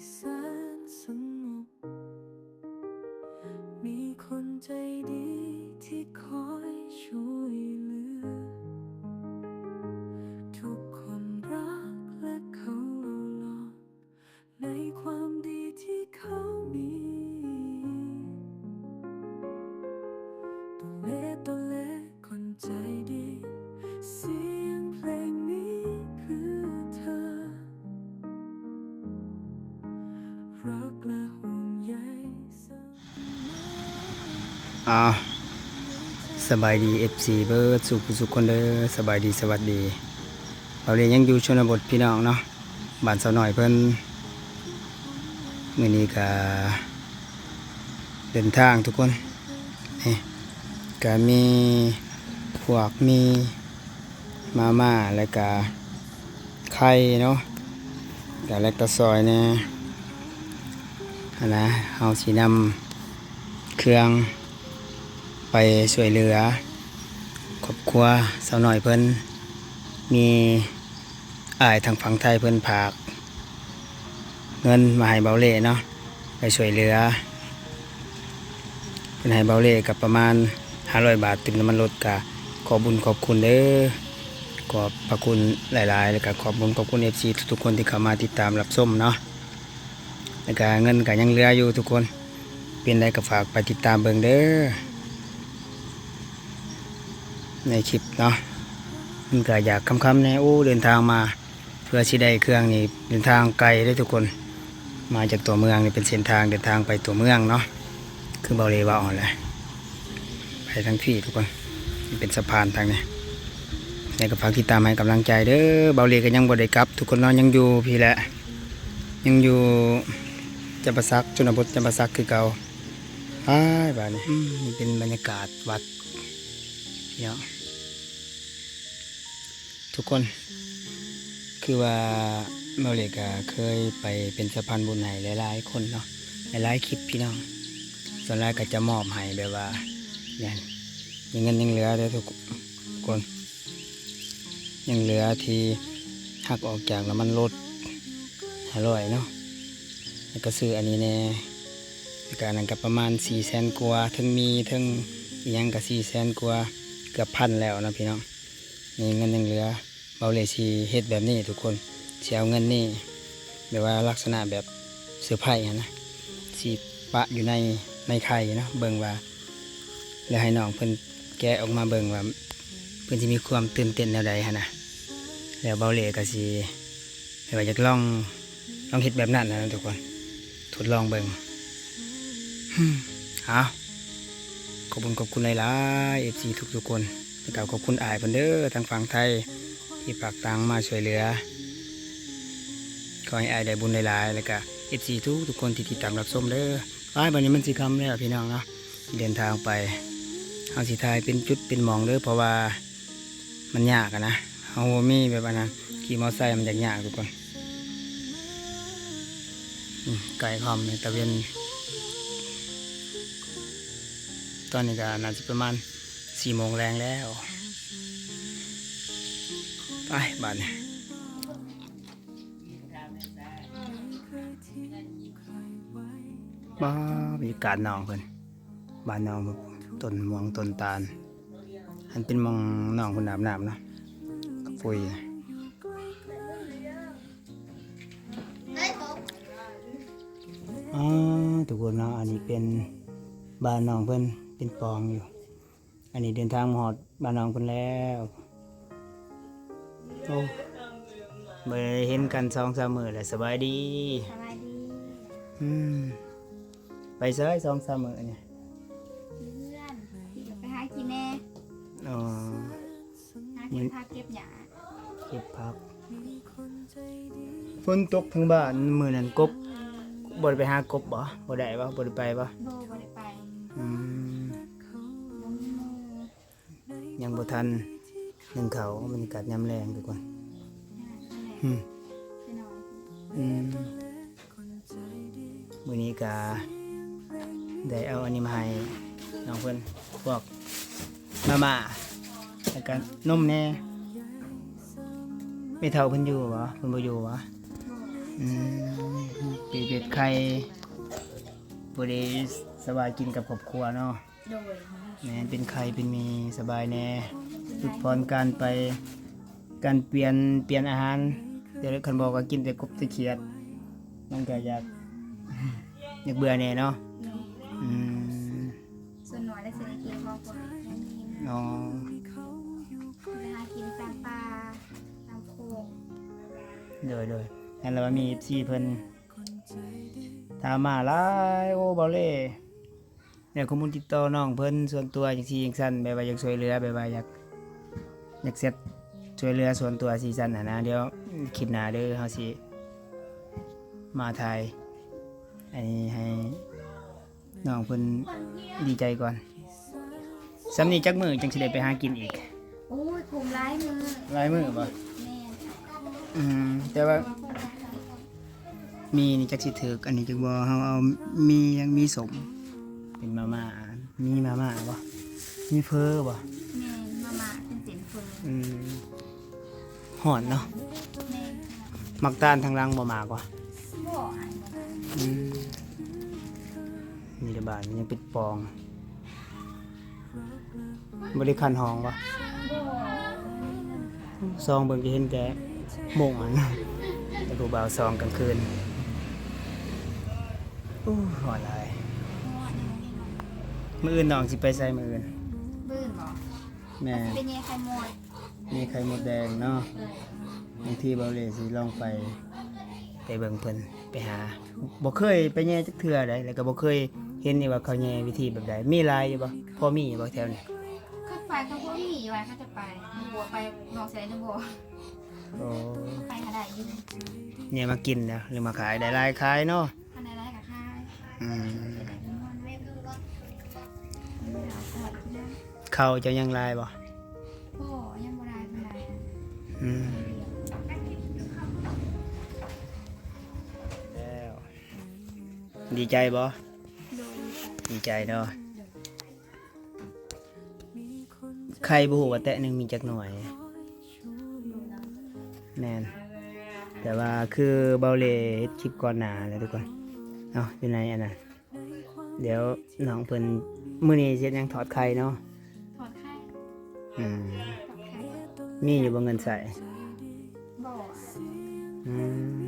ແສນສະຫງົບ ມີຄົນໃຈດີທີ່ຄອຍຊ່ວຍເຫຼືອ ທຸກຄົນຮັກແລະເຄົາລົບ ໃນຄວາມດີທີ່ເຂົາມີ ຕົວເລກ ຕົວເລກຄົນໃຈດີ ສຽງເພລງນີ້ຄືເທີ ຮັກແລະຫ່ວງໃຍສະເໝີ. ອ້າວ ສະບາຍດີ ເອັຟຊີ ເບິດສູ່ຜູ້ສູ່ຄົນເດີ ສະບາຍດີ ສະຫວັດດີ. ເຮົາເລີຍຍັງຢູ່ຊົນນະບົດພີ່ນ້ອງເນາະ ບ້ານສາວນ້ອຍເພິ່ນ ມື້ນີ້ກະເດີນທາງທຸກຄົນ ນີ້ກະມີພວກ ມີມາມ່າ ແລ້ວກະໄຂ່ເນາະ ກະແລັກຕາຊອຍແດ່ຫັ້ນນະ. ເຮົາຊິນຳເຄື່ອງໄປຊ່ວຍເຫຼືອຄອບຄົວສາວນ້ອຍເພິ່ນ ມີ ອ້າຍທາງຝັ່ງໄທເພິ່ນຝາກເງິນມາໃຫ້ເບົາເລ່ເນາະ ໄປຊ່ວຍເຫຼືອ ເພິ່ນໃຫ້ເບົາເລ່ກະປະມານຫ້າຮ້ອຍບາດ ເຕີມນ້ຳມັນລົດ ກະຂອບບຸນຂອບຄຸນເດີ ຂອບພະຄຸນຫຼາຍໆ ແລ້ວກະຂອບບຸນຂອບຄຸນ ເອັຟຊີ ທຸກໆຄົນທີ່ເຂົ້າມາຕິດຕາມຮັບຊົມເນາະ ແລ້ວກະເງິນກະຍັງເຫຼືອຢູ່ທຸກຄົນ ເປັນໃດກະຝາກໄປຕິດຕາມເບິ່ງເດີ ໃນຄລິບເນາະ ມັນກະຢາກຄ່ຳໆແດ່ ໂອ້ ເດີນທາງມາ ເພື່ອຊິໄດ້ເຄື່ອງນີ້ ເດີນທາງໄກເດ້ທຸກຄົນ ມາຈາກຕົວເມືອງນີ້ ເປັນເສັ້ນທາງເດີນທາງໄປຕົວເມືອງເນາະ ຄືເບົາເລ່ເວົ້າຫັ້ນແຫຼະ ໄປທາງພີ້ທຸກຄົນ ມັນເປັນສະພານທາງນີ້ ແລ້ວກະຝາກຕິດຕາມໃຫ້ກຳລັງໃຈເດີ ເບົາເລ່ກະຍັງບໍ່ໄດ້ກັບທຸກຄົນເນາະ ຍັງຢູ່ພີ້ແຫຼະ ຍັງຢູ່ຈຳປາສັກ ຊົນນະບົດຈຳປາສັກຄືເກົ່າ. ອ້າຍ ບາດນີ້ ອືມ ນີ້ເປັນບັນຍາກາດວັດ ພີ່ນ້ອງ ທຸກຄົນ ຄືວ່າເບົາເລ່ກະເຄີຍໄປເປັນສະພານບຸນໃຫ້ຫຼາຍໆຄົນເນາະ ຫຼາຍໆຄລິບພີ່ນ້ອງ ສ່ວນຫຼາຍກະຈະມອບໃຫ້ແບບວ່າ ຍັງ ຍັງເງິນຍັງເຫຼືອເດີທຸກຄົນ ຍັງເຫຼືອທີ່ຫັກອອກຈາກນ້ຳມັນລົດຫ້າຮ້ອຍເນາະ ແລ້ວກະຊື້ອັນນີ້ແດ່ ແລ້ວກະອັນນັ້ນກະປະມານສີ່ແສນກວ່າ ເຖິງໝີ່ເຖິງອີ່ຫຍັງກະສີ່ແສນກວ່າ ເກືອບພັນແລ້ວເນາະພີ່ນ້ອງ. ນີ້ເງິນຍັງເຫຼືອ ເບົາເລ່ຊິເຮັດແບບນີ້ທຸກຄົນ ຊິເອົາເງິນນີ້ ແບບວ່າລັກສະນະແບບເຊີໄພຫັ້ນນະ ຊິປະຢູ່ໃນ ໃນໄຂ່ເນາະ ເບິ່ງວ່າ ແລ້ວໃຫ້ນ້ອງເພິ່ນແກະອອກມາເບິ່ງວ່າ ເພິ່ນຊິມີຄວາມຕື່ນເຕັ້ນແນວໃດຫັ້ນນະ ແລ້ວເບົາເລ່ກະຊິ ແບບວ່າຢາກລອງ ລອງເຮັດແບບນັ້ນນະທຸກຄົນ ທົດລອງເບິ່ງ. ເອົ້າ ຂອບຄຸນ ຂອບຄຸນຫຼາຍໆ ເອັຟຊີ ທຸກໆຄົນ ແລ້ວກະຂອບຄຸນອ້າຍເພິ່ນເດີ ທາງຝັ່ງໄທ ທີ່ຝາກຕັງມາຊ່ວຍເຫຼືອ ຂໍໃຫ້ອ້າຍໄດ້ບຸນຫຼາຍໆ ແລ້ວກະ ເອັຟຊີ ທຸກໆຄົນທີ່ຕິດຕາມຮັບຊົມເດີ. ໄປ ບາດນີ້ມັນຊິຄ່ຳແລ້ວພີ່ນ້ອງເນາະ ເດີນທາງໄປ ເຮົາຊິຖ່າຍເປັນຈຸດເປັນໝ່ອງເດີ ເພາະວ່າ ມັນຍາກຫັ້ນນະ ເຮົາບໍ່ມີແບບອັນນັ້ນ ຂີ່ມໍໄຊມັນຢາກໆທຸກຄົນ ອືມ ໃກ້ຄ່ຳແລ້ວ ຕາເວັນ ຕອນນີ້ກະໜ້າຊິປະມານສີ່ໂມງແລງແລ້ວ ໄປບາດນີ້. ວ້າ ບັນຍາກາດໜອງເພິ່ນ ບ້ານໜອງ ຕົ້ນມ່ວງຕົ້ນຕານ ອັນເປັນໝ່ອງໜອງເພິ່ນອາບນ້ຳເນາະ ກະປຸ້ຍ. ອໍ ທຸກຄົນເນາະ ອັນນີ້ເປັນບ້ານໜອງເພິ່ນ ເປັນປອງຢູ່. ອັນນີ້ເດີນທາງມາຮອດບ້ານນ້ອງເພິ່ນແລ້ວ. ໂອ້ ບໍ່ໄດ້ເຫັນກັນສອງສາມມື້ແລ້ວ. ສະບາຍດີ. ສະບາຍດີ. ອືມ ໄປໃສສອງສາມມື້ນີ້? ຢູ່ເຮືອນ ໄປຫາກິນແດ່. ອໍ ຫາເກັບຜັກເກັບຫຍ້າ. ເກັບຜັກ. ຝົນຕົກທັງບ້ານມື້ນັ້ນ ກົບ ບໍ່ໄດ້ໄປຫາກົບບໍ່? ບໍ່ໄດ້ບໍ່? ບໍ່ໄດ້ໄປບໍ່? ບໍ່ ບໍ່ໄດ້ໄປ. ອືມ ບໍ່ມີໝູ່. ຍັງບໍ່ທັນໜຶ້ງເຂົ້າ. ບັນຍາກາດຍາມແລງທຸກຄົນ. ອືມ ອືມ ມື້ນີ້ກະໄດ້ເອົາອັນນີ້ມາໃຫ້ນ້ອງເພິ່ນ ພວກມາມ່າ ແລ້ວກະນົມແດ່. ແມ່ເຖົ້າເພິ່ນຢູ່ບໍ່? ເພິ່ນບໍ່ຢູ່ບໍ່? ອືມ ເຮັດໄຂ່ ພໍດີສະບາຍກິນກັບຄອບຄົວເນາະ. ໂດຍ. ແມ່ນ ເປັນໄຂ່ເປັນໝີ່ສະບາຍແດ່ ຫຼຸດຜ່ອນການໄປ ການປ່ຽນ ປ່ຽນອາຫານ ແຕ່ຄັນບໍ່ກໍກິນແຕ່ກົບແຕ່ຂຽດ ມັນກໍຢາກ ຢາກເບື່ອແດ່ເນາະ. ໂດຍ. ອືມ ສ່ວນໜ້ອຍແລ້ວຊິໄດ້ກິນພໍ ພໍແມ່ນ. ອໍ ໄປຫາກິນຕາມປ່າຕາມໂຄກ. ໂດຍ ໂດຍ. ແມ່ນລະວ່າມີເອັຟຊີເພິ່ນຖາມມາຫຼາຍ ໂອ້ ເບົາເລ່ ແນວຂໍ້ມູນຕິດຕໍ່ນ້ອງເພິ່ນສ່ວນຕົວຈັ່ງຊີ້ຈັ່ງຊັ້ນ ແບບວ່າຢາກຊ່ວຍເຫຼືອ ແບບວ່າຢາກ ຢາກເຊັດຊ່ວຍເຫຼືອສ່ວນຕົວຊີ້ຊັ້ນຫັ້ນນະ. ດຽວຄລິບໜ້າເດີ ເຮົາຊິມາຖ່າຍ ອັນນີ້ໃຫ້ນ້ອງເພິ່ນດີໃຈກ່ອນ. ສ່ຳນີ້ຈັກມື້ຈັ່ງຊິໄດ້ໄປຫາກິນອີກ? ໂອ້ຍ ຄຸມຫຼາຍມື້. ຫຼາຍມື້ບໍ່? ແມ່ນ. ອືມ ແຕ່ວ່າ ມີນີ້ຈັກຊິຖືກອັນນີ້ຈັກບໍ່ ເຮົາເອົາມີຫຍັງ ມີສົ້ມ ເປັນມາມ່າ ມີມາມ່າບໍ່ ມີເຝີບໍ່? ແມ່ນ ມາມ່າເປັນເສັ້ນເຝີ. ອືມ ຮ້ອນເນາະ. ແມ່ນ. ໝາກຕານທາງຫຼັງບໍ່ໝາກບໍ່? ບໍ່ ອ້າຍບໍ່ໝາກ. ອືມ ນີ້ລະບາດຍັງເປັນປອງ. ບໍ່ໄດ້ຄັນຫ້ອງບໍ່? ສ່ອງເບິ່ງກໍເຫັນແຕ່ມຸ້ງຫັ້ນ ແຕ່ຜູ້ບ່າວສ່ອງກາງຄືນ. ໂອ້ ຮ້ອນຫຼາຍ. ມື້ອື່ນນ້ອງຊິໄປໃສມື້ອື່ນ? ມື້ອື່ນບໍ່? ແມ່ນ ຊິໄປແຍ່ໄຂ່ມົດ. ແຍ່ໄຂ່ມົດແດງເນາະ. ໂດຍ. ບາງທີເບົາເລ່ຊິລອງໄປ ໄປເບິ່ງເພິ່ນ ໄປຫາ ບໍ່ເຄີຍໄປແຍ່ຈັກເທື່ອໃດ ແລ້ວກໍບໍ່ເຄີຍເຫັນນີ້ວ່າເຂົາແຍ່ວິທີແບບໃດ. ມີຫຼາຍຢູ່ບໍ່? ພໍມີຢູ່ບໍ່ແຖວນີ້? ຄັນໄປກໍພໍມີຢູ່ ວ່າເຂົາຈະໄປ ບໍ່ຮູ້ວ່າໄປນອກໃສຫຼືບໍ່. ໂອ້ ໄປຫາໄດ້ຢູ່. ແຍ່ມາກິນນະ ຫຼືມາຂາຍ ໄດ້ຫຼາຍຂາຍເນາະ. ຄັນໄດ້ຫຼາຍກໍຂາຍ. ອືມ ເຂົ້າເຈົ້າຍັງຫຼາຍບໍ່? ບໍ່ ຍັງບໍ່ຫຼາຍປານໃດ. ອືມ ແລ້ວ ດີໃຈບໍ່? ໂດຍ ດີໃຈເນາະ. ໄຂ່ບໍ່ຮູ້ວ່າແຕະໜຶ່ງມີຈັກໜ່ວຍ. ແມ່ນ ແຕ່ວ່າຄືເບົາເລ່ເຮັດຄລິບກ່ອນໜ້າແລ້ວທຸກຄົນເນາະ ຢູ່ໃນອັນນັ້ນ. ດຽວນ້ອງເພິ່ນ ມື້ນີ້ຊິເຮັດຫຍັງ? ທອດໄຂ່ເນາະ. ທອດໄຂ່. ອືມ ທອດໄຂ່. ມີຢູ່ບໍ່ເງິນໃຊ້? ບໍ່. ອືມ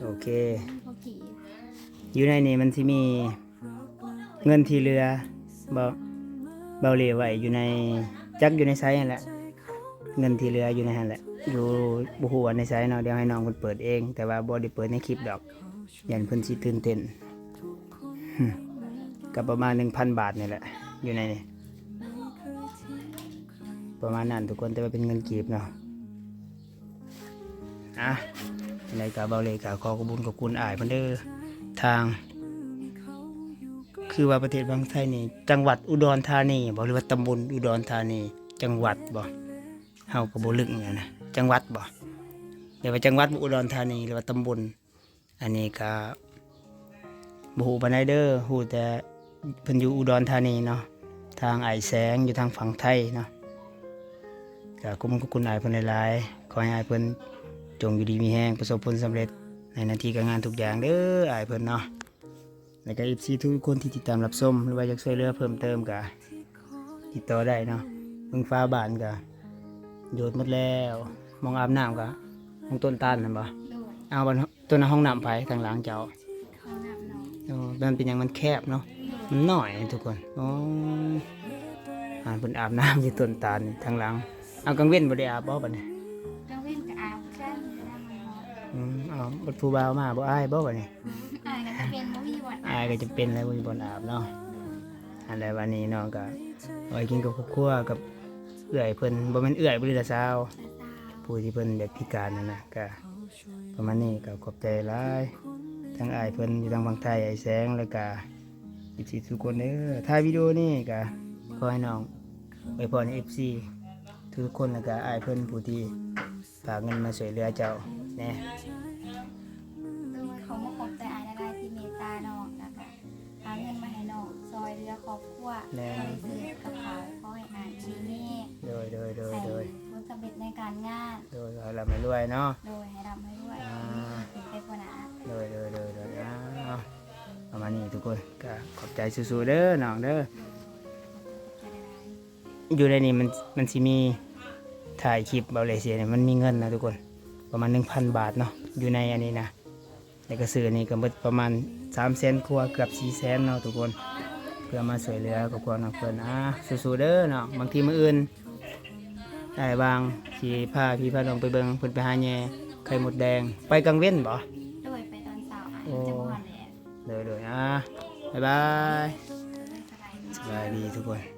ໂອເຄ. ມີພໍກີບ. ຢູ່ໃນນີ້ມັນຊິມີ ເງິນທີ່ເຫຼືອ ເບົາ ເບົາເລ່ໄວ້ຢູ່ໃນ ຈັກຢູ່ໃນໃສຫັ້ນແຫຼະ ເງິນທີ່ເຫຼືອຢູ່ໃນຫັ້ນແຫຼະ ຢູ່ ບໍ່ຮູ້ວ່າໃນໃສເນາະ. ດຽວໃຫ້ນ້ອງເພິ່ນເປີດເອງ ແຕ່ວ່າບໍ່ໄດ້ເປີດໃນຄລິບດອກ ຢ້ານເພິ່ນຊິຕື່ນເຕັ້ນ. ກໍປະມານໜຶ່ງພັນບາດນີ້ແຫຼະ ຢູ່ໃນນີ້ ປະມານນັ້ນທຸກຄົນ ແຕ່ວ່າເປັນເງິນກີບເນາະ. ອ່ະ ຈັ່ງໃດກໍເບົາເລ່ກໍຂໍຂອບຄຸນຂອບຄຸນອ້າຍເພິ່ນເດີ ທາງ ຄືວ່າປະເທດຝັ່ງໄທນີ້ ຈັງຫວັດອຸດອນທານີບໍ ຫຼືວ່າຕຳບົນອຸດອນທານີ ຈັງຫວັດບໍ? ເຮົາກໍບໍ່ລຶກຫັ້ນນະ ຈັງຫວັດບໍ ຫຼືວ່າຈັງຫວັດອຸດອນທານີ ຫຼືວ່າຕຳບົນ? ອັນນີ້ກະບໍ່ຮູ້ປານໃດເດີ ຮູ້ແຕ່ເພິ່ນຢູ່ອຸດອນທານີເນາະ ທາງອ້າຍແສງຢູ່ທາງຝັ່ງໄທເນາະ. ກະຂອບຄຸນຂອບຄຸນອ້າຍເພິ່ນຫຼາຍໆ ຂໍໃຫ້ອ້າຍເພິ່ນຈົ່ງຢູ່ດີມີແຮງ ປະສົບຜົນສຳເລັດໃນໜ້າທີ່ການງານທຸກຢ່າງເດີ ອ້າຍເພິ່ນເນາະ. ແລ້ວກະເອັຟຊີທຸກຄົນທີ່ຕິດຕາມຮັບຊົມ ຫຼືວ່າຢາກຊ່ວຍເຫຼືອເພີ່ມເຕີມກະ ຕິດຕໍ່ໄດ້ເນາະ. ເບິ່ງຝາບ້ານກະໂຍດໝົດແລ້ວ ໝ່ອງອາບນ້ຳກະ ໝ່ອງຕົ້ນຕານຫັ້ນບໍ? ໂດຍ. ເອົາ ບາດ ຕົວນັ້ນຫ້ອງນ້ຳໃຜທາງຫຼັງເຈົ້າ? ຫ້ອງນ້ຳນ້ອງ. ໂອ້ ມັນເປັນຫຍັງ ມັນແຄບເນາະ. ໂດຍ. ມັນນ້ອຍທຸກຄົນ. ໂອ້ ອັນເພິ່ນອາບນ້ຳຢູ່ຕົ້ນຕານນີ້ທາງຫຼັງ. ເອົາ ກາງເວັນບໍ່ໄດ້ອາບບໍບາດນີ້? ກາງເວັນກໍອາບຄືກັນ. ອືມ ເອົາ ບັດຜູ້ບ່າວມາບໍ່ອາຍບໍບາດນີ້? ອາຍກໍຈຳເປັນ ບໍ່ມີບ່ອນອາບ. ອາຍກໍຈຳເປັນແລ້ວ ບໍ່ມີບ່ອນອາບເນາະ. ອັນໃດ ບາດນີ້ນ້ອງກໍໄວ້ກິນກັບຄອບຄົວກັບເອື້ອຍເພິ່ນ ບໍ່ແມ່ນເອື້ອຍບໍ ຫຼືລະສາວ? ລະສາວ. ຜູ້ທີ່ເພິ່ນແບບພິການຫັ້ນນະ ກະປະມານນີ້ ກໍຂອບໃຈຫຼາຍ ທັງອ້າຍເພິ່ນຢູ່ທາງຝັ່ງໄທ ອ້າຍແສງ ແລ້ວກະເອັຟຊີທຸກຄົນເດີ. ທ້າຍວິດີໂອນີ້ກະຂໍໃຫ້ນ້ອງອວຍພອນໃຫ້ເອັຟຊີທຸກໆຄົນ ແລ້ວກະອ້າຍເພິ່ນຜູ້ທີ່ ຝາກເງິນມາຊ່ວຍເຫຼືອເຈົ້າແດ່. ໂດຍ ຂໍຂອບໃຈອ້າຍຫຼາຍໆທີ່ເມດຕານ້ອງ ແລ້ວກະຫາເງິນມາໃຫ້ນ້ອງຊ່ອຍເຫຼືອຄອບຄົວ. ແມ່ນ. ເຮັດກັບເຂົາ ຂໍໃຫ້ອ້າຍມີແຮງ. ໂດຍ ໂດຍ ໂດຍ ໂດຍ. ໃຫ້ຜົນສຳເລັດໃນການງານ. ໂດຍ ໃຫ້ລ່ຳໃຫ້ລວຍເນາະ. ໂດຍ ໃຫ້ລ່ຳໃຫ້ລວຍ. ອ່າ ມີແຮງຂຶ້ນໄປກວ່າໜ້າ. ໂດຍ ໂດ ຄົນ ກໍຂອບໃຈ ສູ້ໆເດີນ້ອງເດີ. ຢູ່ໃນນີ້ມັນ ມັນຊິມີ ຖ່າຍຄລິບເບົາເລເຊຍນີ້ ມັນມີເງິນນະທຸກຄົນ ປະມານໜຶ່ງພັນບາດເນາະ ຢູ່ໃນອັນນີ້ນະ. ແລ້ວກໍຊື້ອັນນີ້ກໍໝົດປະມານສາມແສນກວ່າ ເກືອບສີ່ແສນເນາະທຸກຄົນ ເພື່ອມາຊ່ວຍເຫຼືອຄອບຄົວນ້ອງເພິ່ນ. ອ່າ ສູ້ໆເດີນ້ອງ. ບາງທີມື້ອື່ນ ອ້າຍວ່າງ ຊິພາພີ່ພານ້ອງໄປເບິ່ງ ເພິ່ນໄປຫາແຍ່ໄຂ່ມົດແດງ. ໄປກາງເວັນບໍ? ໂດຍ ໄປຕອນເຊົ້າ ໂອ້ ຈະບໍ່ຮອດແດດ. ໂດຍໆ ອ່າ ບາຍບາຍ. ໂດຍ ສະບາຍດີ ສະບາຍດີທຸກຄົນ.